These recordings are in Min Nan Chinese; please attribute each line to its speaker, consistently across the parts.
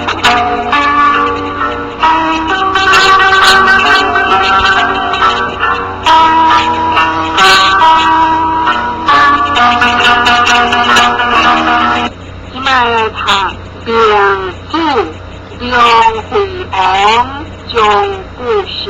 Speaker 1: 這擺來讀明主梁惠王張故相。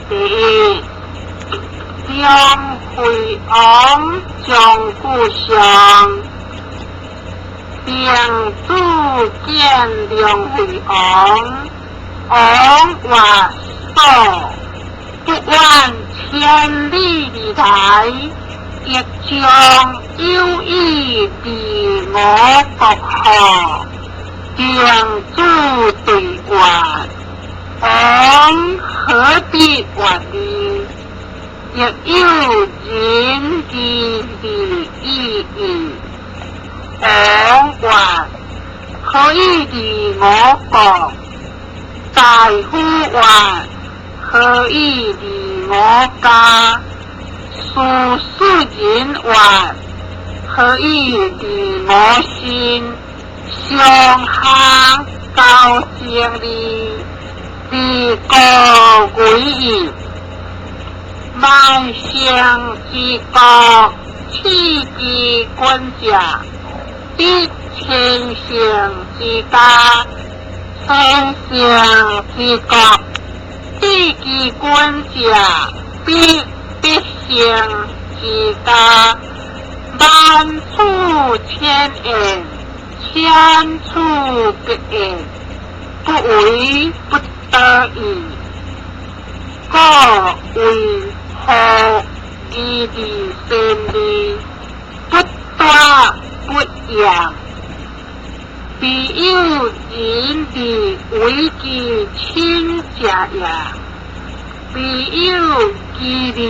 Speaker 1: 第一，梁惠王張故相，明主見梁惠王，王曰所不遠千里而來，亦將有意治我國何？明主對曰：王何必願意？亦有仁義禮意矣。王曰：何以治我國？大夫曰：何以治我家？司庶人曰：何以治我身？上下交情義，治國危矣。萬乘之國，賜之君者，必千乘之家；千乘之國，賜之君者，必百乘之家。萬處千言，千處百言，不為不得已。故為何義利善利，不惰不厭。必有仁義為其親者也，必有義利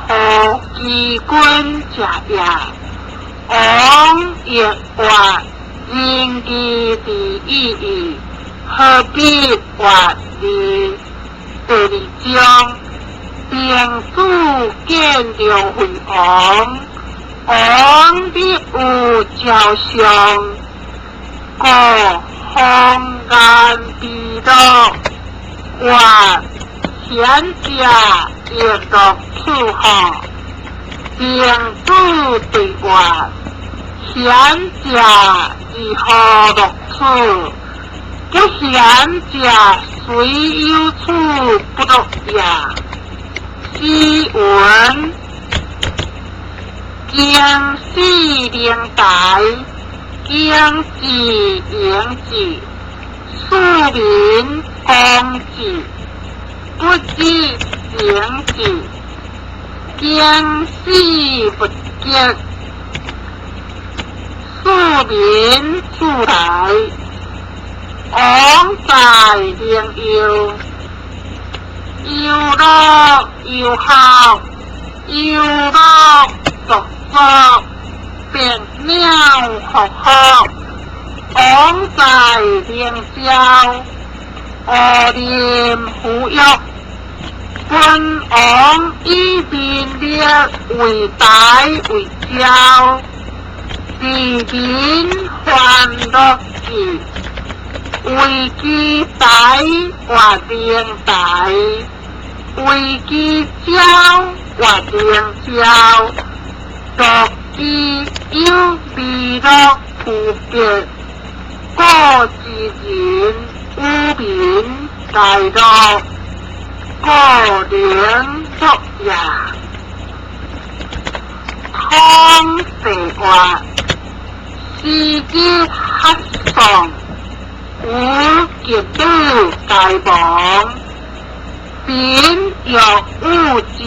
Speaker 1: 護其君者也。王亦曰：仁義禮已矣，何必曰利？第二章，明主見梁惠王，王立有朝相，故鴻顏畢露，曰：賢者亦樂處乎？明主對曰：賢者如何樂處？不賢者雖有處不樂也。詩云：經世靈台，經濟營濟，庶民公治，不知經濟，經世不極，庶民處台，王在靈佑，憂樂憂孝，憂樂作作，別鳥復復，王在靈霄，烏林撫育，君王以民力為台為焦，治民歡樂治，為其台曰靈台，為其焦曰靈焦，樂其有美樂區別，故知人與民皆樂，故能樂也。通世曰：時日合喪，吾吉女皆亡，民欲物之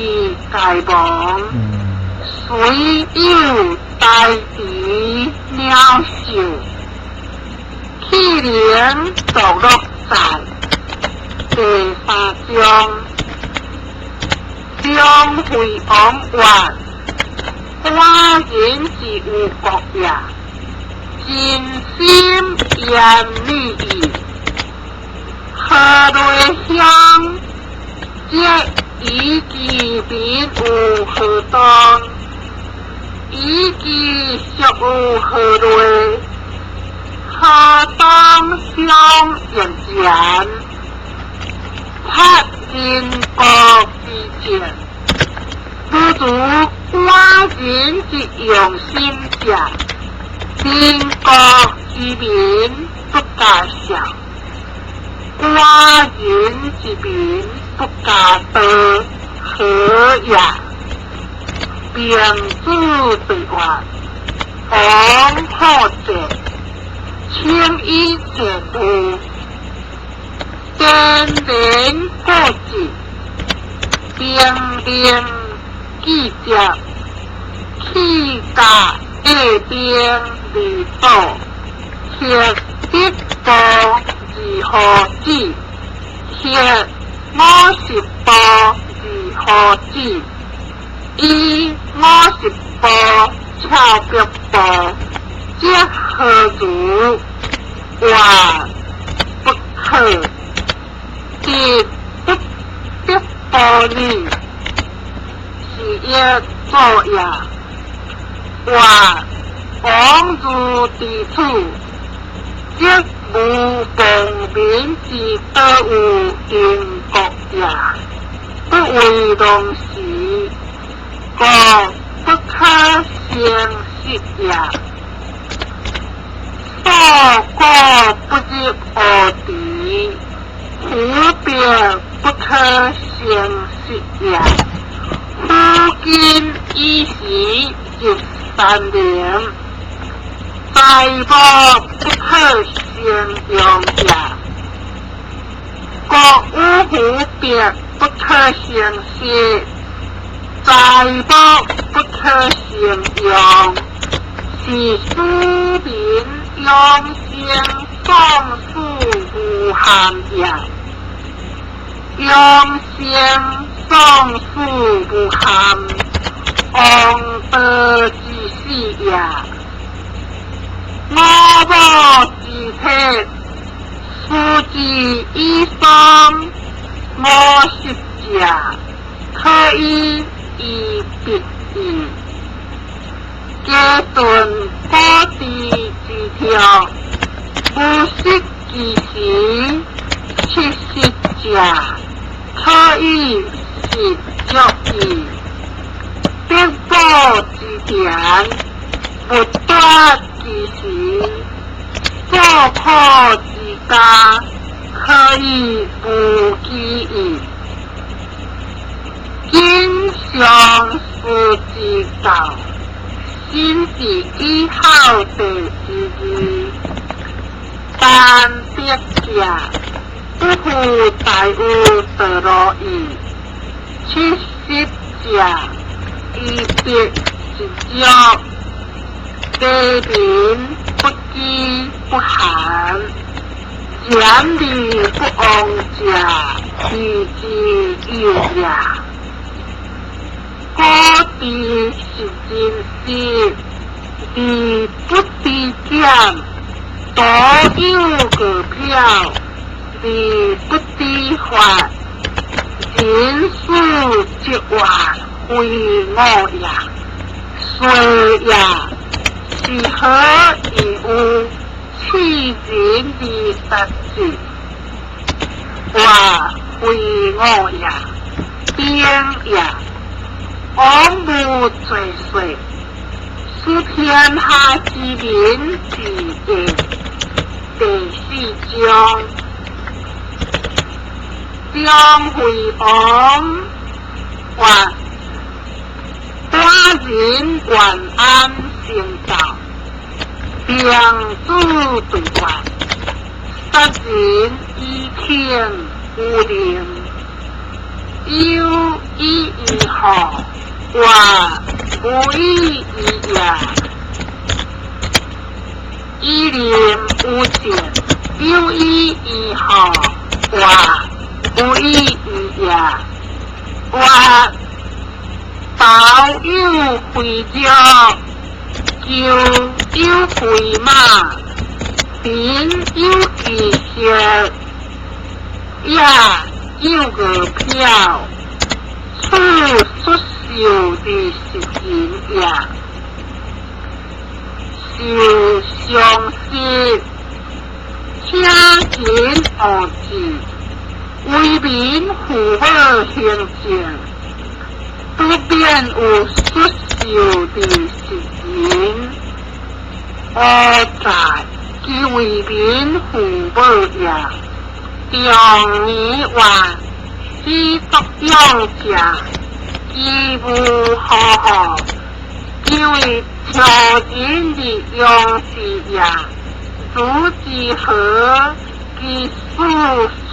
Speaker 1: 皆亡，雖有大池鳥獸，氣靈獨樂在。第三章，梁惠王曰：寡人之有國也。真心嚴理義，河內鄉則以其民有何當，以其屬有何類？河東鄉應前，察人國之政，不如寡人之用心者，民國之民不加孝，寡人之民不加道，何也？孟子對話，王好者，請以前路，天然過節，兵令記者，去甲下兵離島，學一步二何子，學50步二何子，以50步峭壁步，則何如？話不可。得不得步呢？是亦作也。話王如佇此，則無傍民之得有定國也，不為農時，故不可成實也。溯谷不入烏池，斧篾不可成實也。斧斤以時入山林，材木不可成用也。國與斧篾不可成實，材木不可成用，是使民養生喪死無憾也。養生喪死無憾，王道之始也。五母之體，思之以喪50者，可以醫別矣。家頓古地之條，無失其時，70者，可以實足矣。北部之田，勿奪其時，受苦之家，可以無飢矣。今上師之教，信之以孝弟之義，但得者，不復大有墮落矣。70者，以得一足，地民不飢不寒，儉而不忘者，義之有也。古之實人事，而不知儉，徒有外表，而不知法，人死則活，非我也。歲也，是何以有棄人而達之？話非我也。兵也，王無罪稅，使天下之民之義。第四章，張惠王話：寡人願安成道，孟子對話，殺人以聽有靈，有以於何？話無以於也。以林有見，有以於何？話無以於也。話道有非弱，其丘有肥馬，田有其色，野有鵝驃，此出售之實人也。受常識，請人學志，為民父母行政，不免有出售之實人。何在其為民父母也？長年話始作俑者，其無何乎？其為超人之勇士也。如之何？其使庶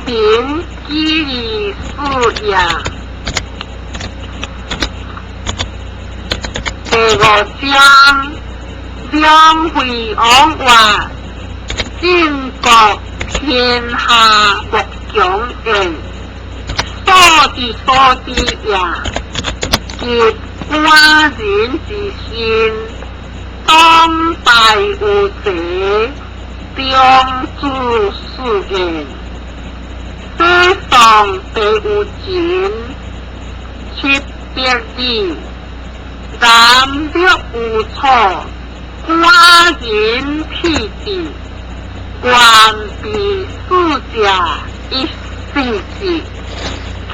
Speaker 1: 民幾而死也。第五章，梁惠王話：晉國天下莫強焉，所之所知也。及寡人之心，當敗有賊，中主事焉。世上第有情，七百里，南掠有楚，寡人棄之，願被使者以死之。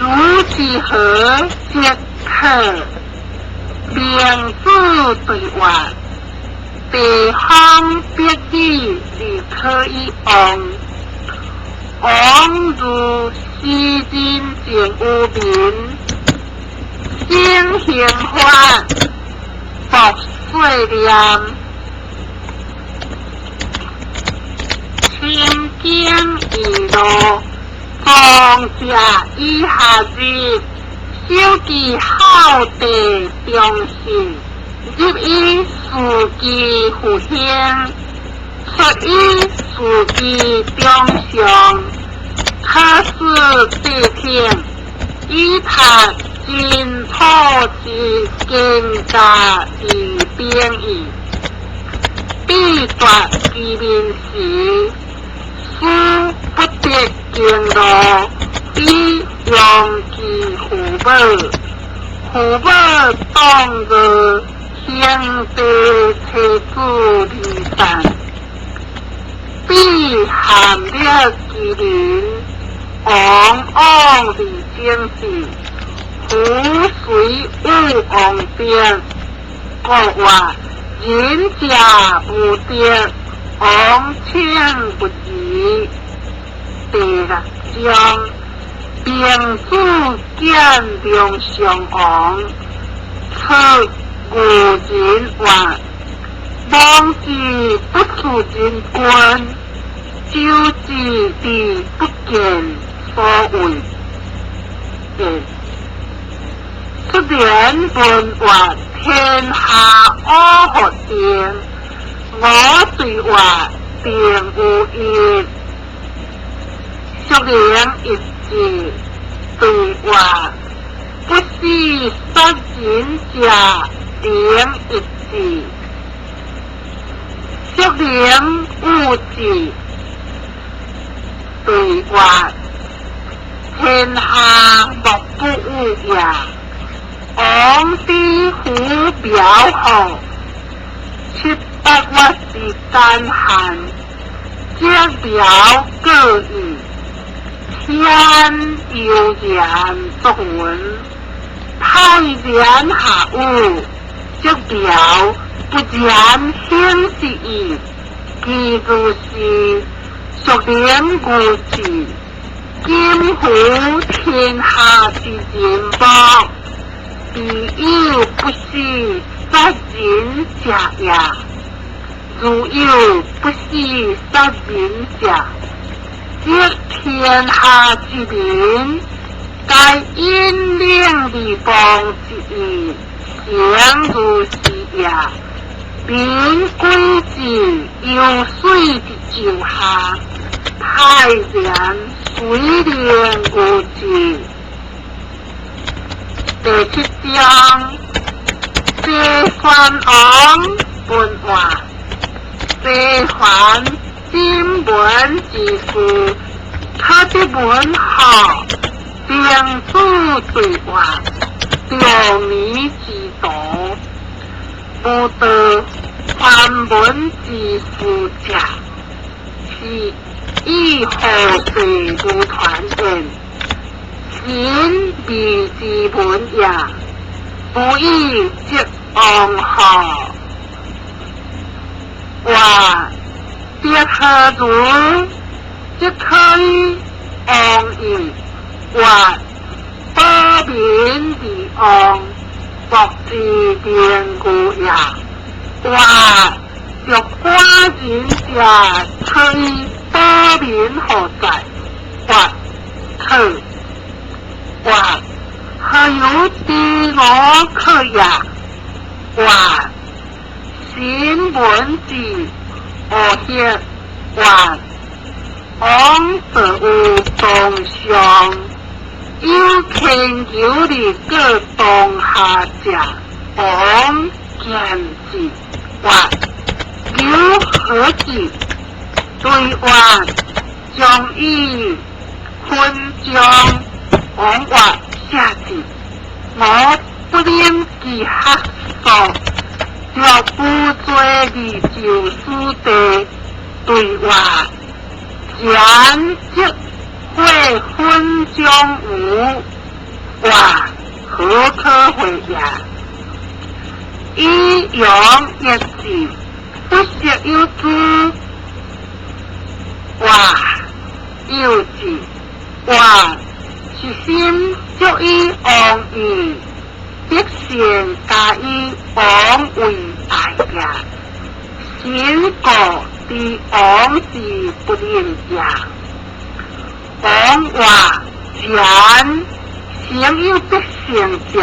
Speaker 1: 如之何？即可。明子對話，地方別里而可以王，王如施仁政於民，省刑法，薄稅念，清經義路，莊者以下日。守其孝弟忠信，入以事其父兄，出以事其長上，可使帝天，以達真土之堅甲而秉矣。必奪其民時，使不得經路，以養其父母，父母當作兄弟妻子離散，必陷掠其民，往往而整治，夫隨有王德，國話仁者無敵，王稱不疑。第六章，明子見梁襄王，出牛人話：王之不事人君，周之而不見所為。出言問話，天下阿何定？我對話定有義。淑玲一字對話，不是殺人者靈一字。淑玲有字對話，天下莫不有也。王之乎苗後，七八月之乾旱，則苗過矣。天悠然作雲，泰然下雨，則苗不然興之矣。其如是，孰能無智？今夫天下之人莫，必有不是殺人者也。如有不是殺人者，則天下之民，皆引領而邦之意，誠如是也。民歸之有水之就下，泰然水靈無智。第七章，謝宣王本話，西凡金文之事，可得文學，定主對話，著迷之徒，無道梵文之事者，是以後世無傳言，神秘之文也，不以則王何？話得何如？則可以王意，或保民而王，莫之名故也。或著寡人者，可以保民何在？或可或何有知我可也？或新聞之惡血，或王則有當上，有天求的各當下者，王見之，或有何志？對話將以分將王話寫字，我不能其學說，若不做的就是的對話，前則會分將無，話何可會也？以陽一字，不識有之，話有字，話是心足以王意，必先加以王為愛也。心故之王之不能也。王話前，先有必勝者，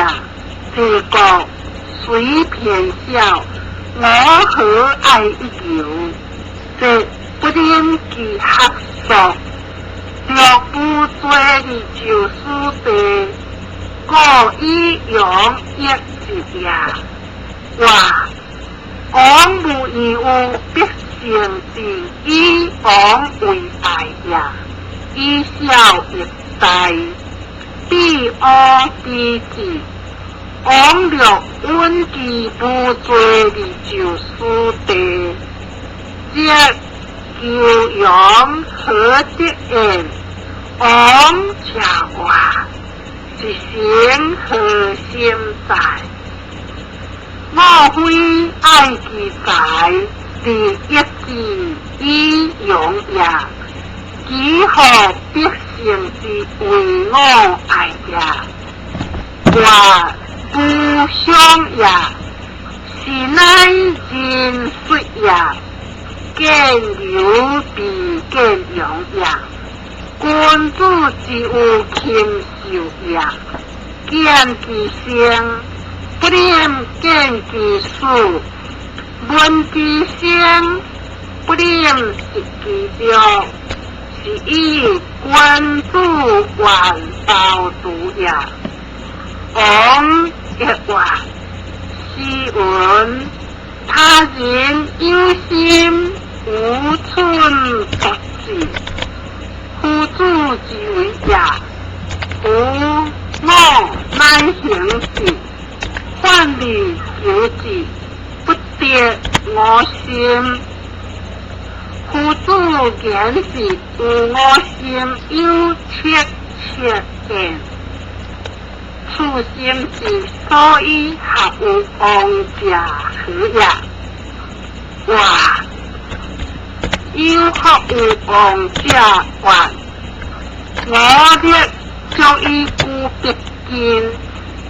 Speaker 1: 這個雖偏小，我何愛一求？這不能其學說，若不做的就是的，故以陽一字也。話王無義有必勝之，以王為愛也。以小益大，比烏比智。王略穩其無罪的就是的，則求陽何得言？王者話是心何心在？我非愛其才，而一字以用也。其何必勝之為我愛也？我不想也，是乃人術也。見流必見陽也。君子之有禽獸也。見其生，不能見其死；聞其聲，不能食其肉。是以君子遠暴毒也。王一話，詩云：他人有心，無寸不志。夫子之為也，夫我乃行之，反而求之，不得我心。夫子言之，有我心，有切切言。此心之所以合有王者何也？哇！有學有王者曰：我力足以孤必進，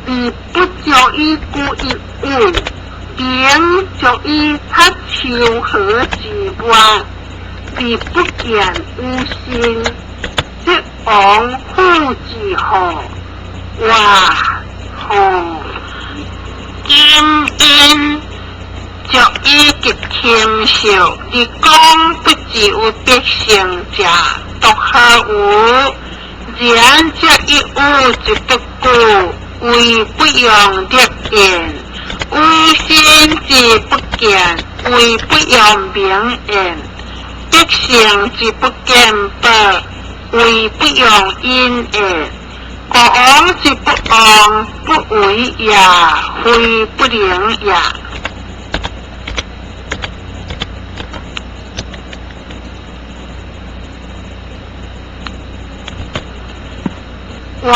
Speaker 1: 而不足以孤一物；名足以出秋河之外，而不見有心，則王夫之何？哇！吼！今因足以及禽獸，而講不知有必勝者，獨何無？然則一有之不顧，為不用力言，有心之不見。能言。百姓之不見報，為不用隱言。國王之不王，不為也，非不能也。曰：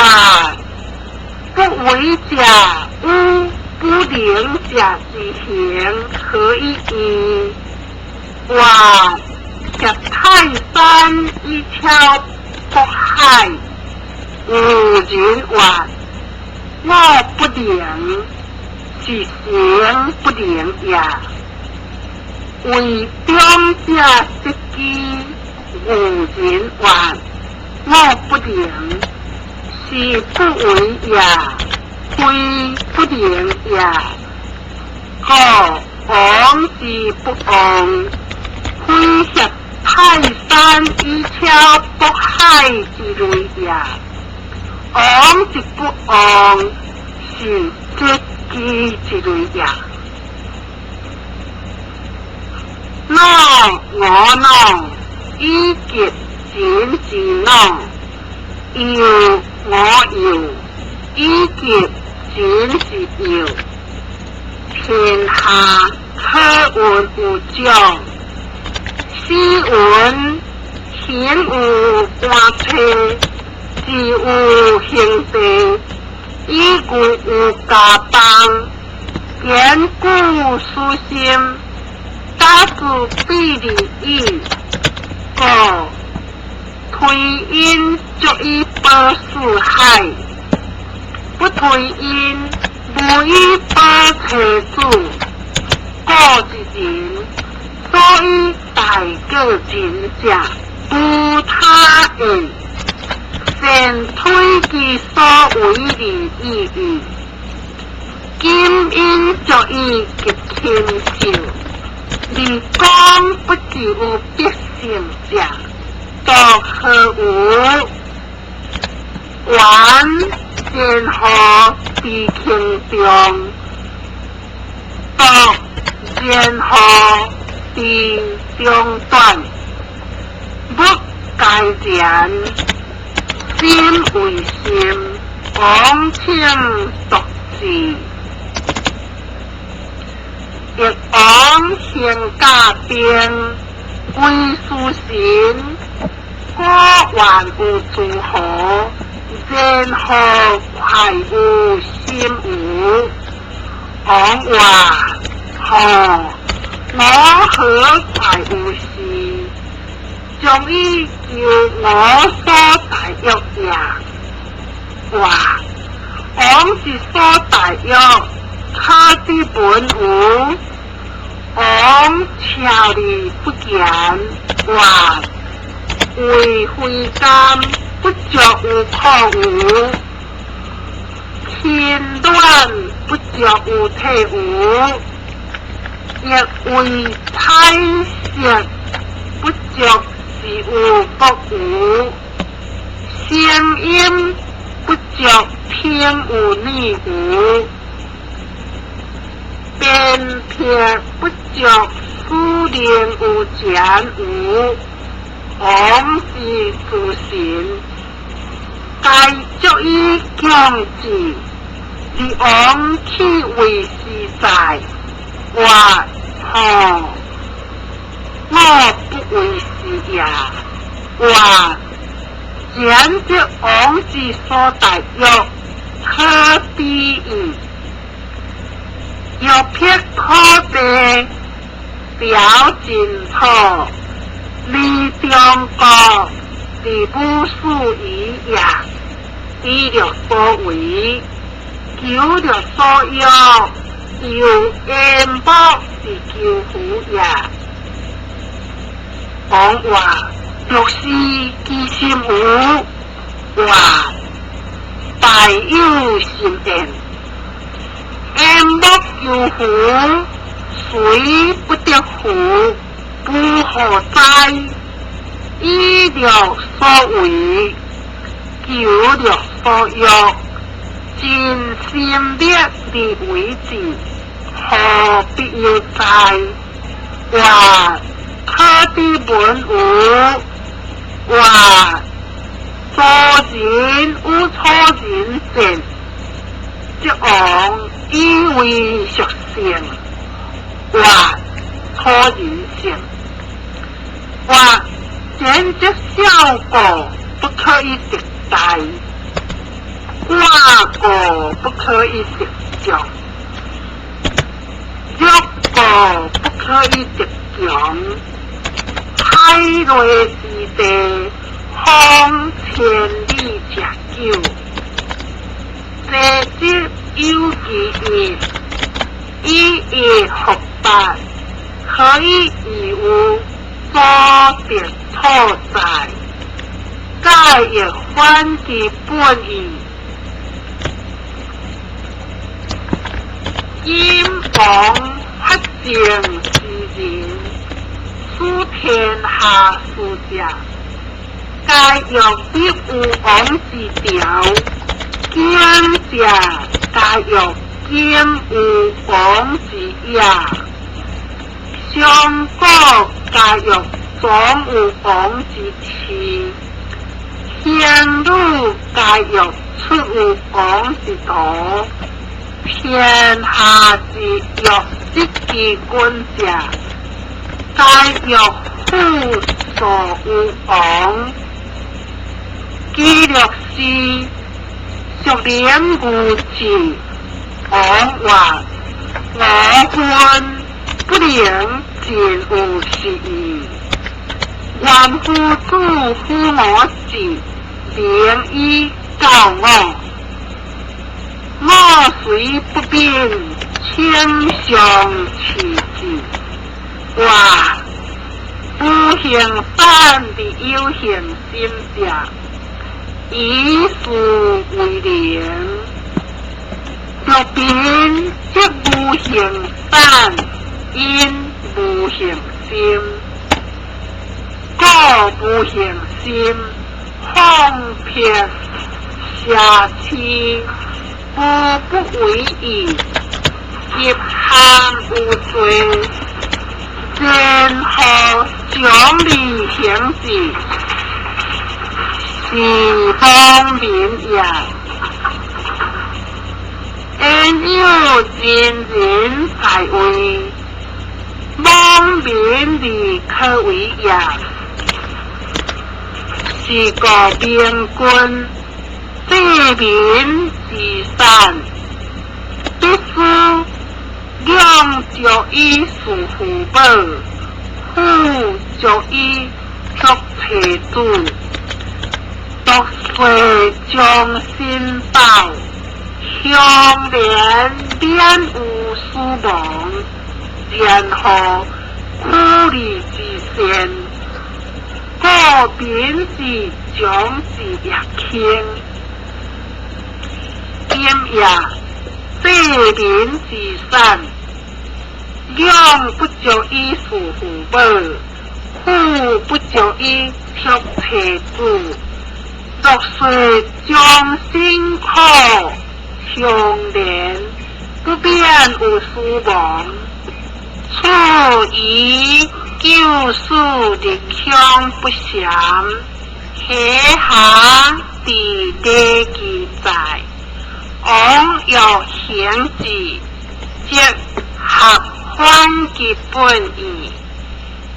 Speaker 1: 不為者與不能者之行，何以異？曰：挾泰山以超渤海。有人曰：我不能，是行不能也。為中者則機。有人曰：我不能，是不為也，非不能也。故王之不王，非挾泰山以超渤海之類也。王之不王，是則機之類也。塱我塱，以及人之塱；宥我宥，以及人之宥。天下可聞有獎，斯文行有官冊，治有興地，以具有家邦，堅固私心，打自比利矣。故推因足以保四海，不推因無以保妻子。故一人所以大過仁者，無他厭，善推其所為而已矣。今因足以及禽獸，而講不求有百姓者，獨何無？原善何佇輕重？獨善何佇長短？物皆然，心為心，王請獨治。翼王行甲兵，歸事神，果願有諸侯，然何快有心無？王曰：吼！我何快有事？將以求我所大欲也。曰：王之所大欲，可知聞無？王悄而不言。曰：為非甘，不足有苦無？貧暖不足有體無？亦為彩色，不足是有國無？聲音不足聽有耳無？鞭辟不足使令有前無？王之諸神，皆足以強之。而王豈為是哉？曰：吼！我不為是也。曰：然則王之所大欲，可比矣。欲辟可地，表盡土，離中國，而無事矣也。以樂所為，求樂所欲，猶焉木之求乎也。王曰：若是其心無？曰：大有心焉。焉木求乎？雖不得乎？不何哉？以樂所為，求樂所欲，盡心力而為之，何必有哉？曰：可知文有或粗人與粗人戰，則王以為屬性，或粗人勝。或賤則小過不可以敵大，寡過不可以敵眾，弱過不可以敵強。海內之地，方千里者久。濟則有其一，以一覆八，何以異有所得錯在？蓋欲反其本意。今王法正之人，使天下事者，皆欲立有王之朝；檢者皆欲檢有王之野。上古皆欲終有王之治，行旅皆欲出有王之途。天下之欲執其君者，皆欲輔佐有王。記錄是屬靈無智，王曰：我恨不能盡有是義。願夫子輔我志，明以教我。我雖不敏，請相持之。哇！無形散的有形心者，以事為能。若貧則無形散，因無形心。故無形心，放撇邪痴，無不為義，入行有罪，前後獎勵行之，是方民也。焉有真人在位，罔民而可為也。是故明君濟民之善，必須養足以事父母，撫足以作妻子，獨世將身報，鄉連免有死亡，然後苦利之善，故民之長之若輕。今也濟民之善，養不足以事父母，撫不足以囑妻子。若說將辛苦，鄉連不免有死亡。處以救死日鄉不詳，下下佇禮記載，王欲行之，則合反其本意。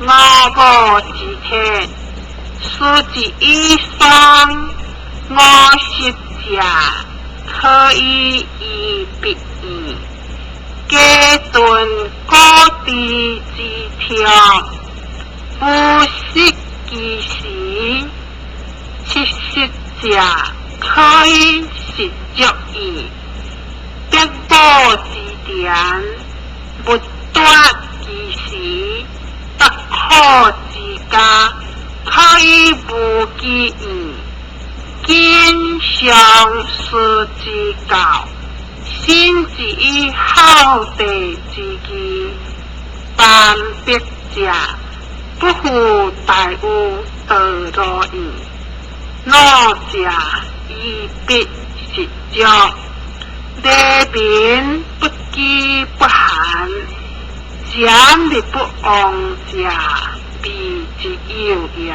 Speaker 1: 我無之鐵，事之以喪，50者，可以醫必義。家頓古地之條，無失其時。70者，可以實足矣。必寶之田，勿奪其時。不可之家，可以無其義。今上師之教，信之以孝弟之義，辦別者，不負大有道路矣。老者以必實足，禮民不飢不寒，儉而不王者，民悲之有也。